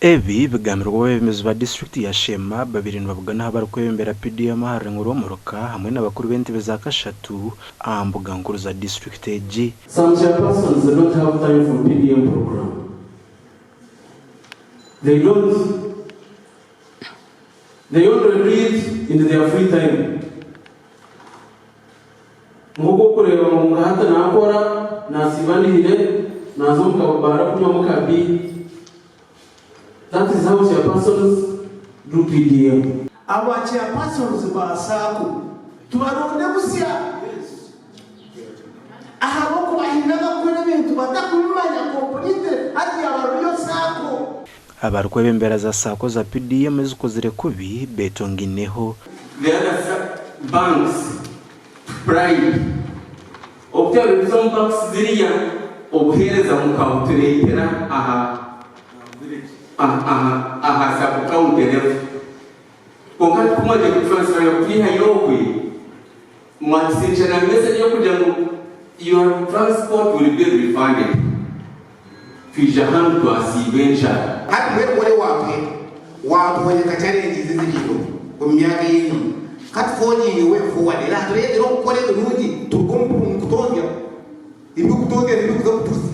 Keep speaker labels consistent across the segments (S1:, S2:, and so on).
S1: Ebi bigambirwe obu abeebembezi ba disiturikiti ya Sheema babaire nibabugana aha barikwebembera PDM aha rurengo rw'omuruka hamwe n'abakuru b'entebe za kashatu aha mbuga nkuru za disiturikiti egi.
S2: Some chairpersons they don't have time for PDM program. They don't. They only do it in their free time. Nk'oku orikureeba ngu nka hati naakora, naasiiba ndihire, naaza omu kabaara kunywamu ka beer. That is how chairpersons do PDM.
S3: Aba chairpersons ba sacco tubaronde busya ahabw'okuba haine abakukora ebintu batakubimanya completely hati yaaba ruriyo sacco.
S1: Abarikwebembera za sacco za PDM ezikozire kubi betongineho.
S2: The other banks to bribe Obutebebeza omu banks ziriya obuheereza mukabutureetera aha aha aha sub county level. Kwonka hati ku mwagiire ku transferinga kutwihayo okwe, mwatusindikira na message y'okugira ngu your transport will be refunded. Twija hanu twasiiba enjara.
S4: Hati mbwenu ku ori waatuhika, waatworeka challenges eziriiho omu myaka ey'enyima, ka tuforginge way forward era tureetere okukora ebirungi turuge omu kutonzya. Eby'okutonzya nibyo birikuza kutuhitsya.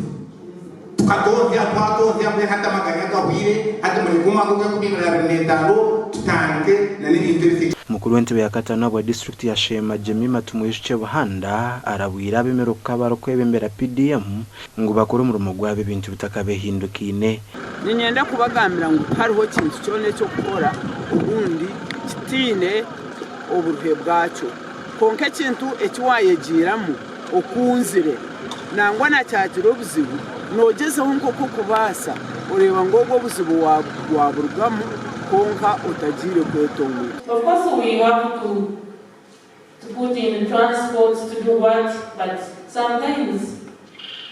S4: Tukatonzya, twatonzya mbwenu hati amaganya gahweire, hati mureke omwaka ogw'enkumi ibiri abiri n'etaano tutandike n'ebintu ebisya.
S1: Mukuru w'entebe ya kataano ahabwa disiturikiti ya Sheema, Jemima Tumwijukye Buhanda arabwire ab'emiruka abarikwebembera PDM ngu bakore omurimo gwabo ebintu bitakabehindukaine.
S5: Niinyenda kubagambira ngu tihariho kintu kyona eky'okukora obundi kitaine oburuhe bwakyo. Kwonka ekintu eki waayegyeiramu okunzire, nangwa na kyagira obuzibu, noogyezaho nk'oku orikubaasa oreeba ngu obwo obuzibu waaburugamu kwonka otagiire kwetongora.
S6: Of course we have to to put in transport to do what but sometimes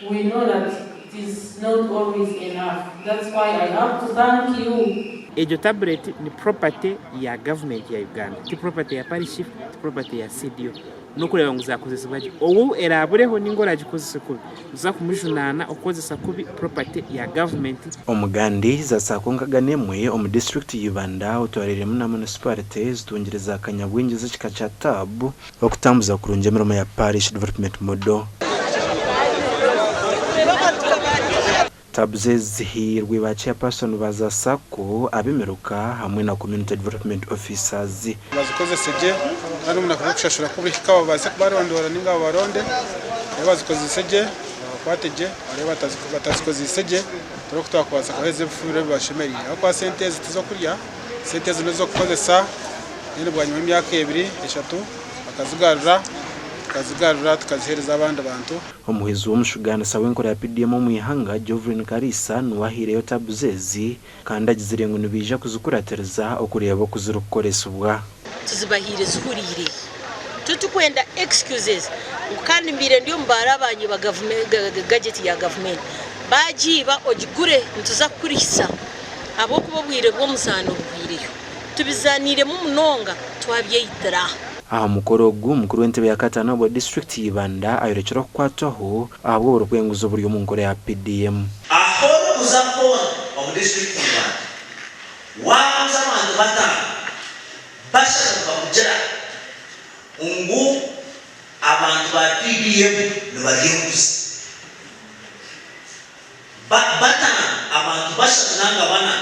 S6: we know that it is not always enough that's why I have to thank you.
S7: Egyo tablet ni property ya government ya Uganda ti property ya parish chief, ti property ya CDO. N'okureeba ngu zakozesibwa gye. Ou eraabureho ninga oragikozese kubi nituza kumujunaana okukozesa kubi property ya government.
S1: Omugandi za Sacco nkaga n'emwe omu disiturikiti ya Ibanda otwariiremu na munisiparite zitungire za kanyabwengye z'ekika kya Tab okutambuza kurungi emirimo ya Parish Development Model. Tabs ezi zihairwe ba chairperson ba za Sacco, ab'emiruka hamwe na Community Development Officers.
S8: Bazikozese gye kandi omu naku bw'okushashura ku buhika babaase kubarondoora nainga babaronde reero bazikozese gye babakwate gye bareebe batazikozeise gye turebe oku twakubaasa kubaheereza ebifubiro ebibashemereire ahabw'okuba sente ezi tiz'okurya, sente ezi n'ez'okukozesa then bwanyima y'emyaka ebiri eshatu bakazigarura tukazigarura tukaziheereza abandi bantu.
S1: Omuhwezi w'omushugaanisa w'enkora ya PDM omu ihanga, Jovrine Kariisa niwe ahaireyo tabs ezi kandi agizire ngu nibaija kuzikuratiriza okureeba oku zirikukoresibwa.
S9: Tuzibahaire zihuriire. Titukwenda excuses ngu kandi mbaire ndi omu baara bangye ba gadget ya gavumenti bagiiba ogigure nituza kukurihisa ahabw'okuba obwire bw'omuzaano buhweireyo. Tubizaniiremu munonga twabyeyitira.
S1: Aha mukoro ogu, mukuru w'entebe ya kataano ahabwa disiturikiti ya Ibanda ayorekire okukwatwaho ahabw'oburi bw'enguzi oburi omu nkora ya PDM.
S10: Ahu orikuza hoona omu disiturikiti ya Ibanda, waabuuza abantu bataano, bashatu nibakugira ngu abantu ba PDM nibarya enguzi. Bataano, abantu bashatu nanga bana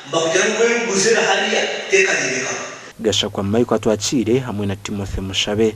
S10: nibakugira ngu enguzi eri hariya tekareebekaga.
S1: Gashakwa Michael Atwakiire hamwe na Timothy Mushabe.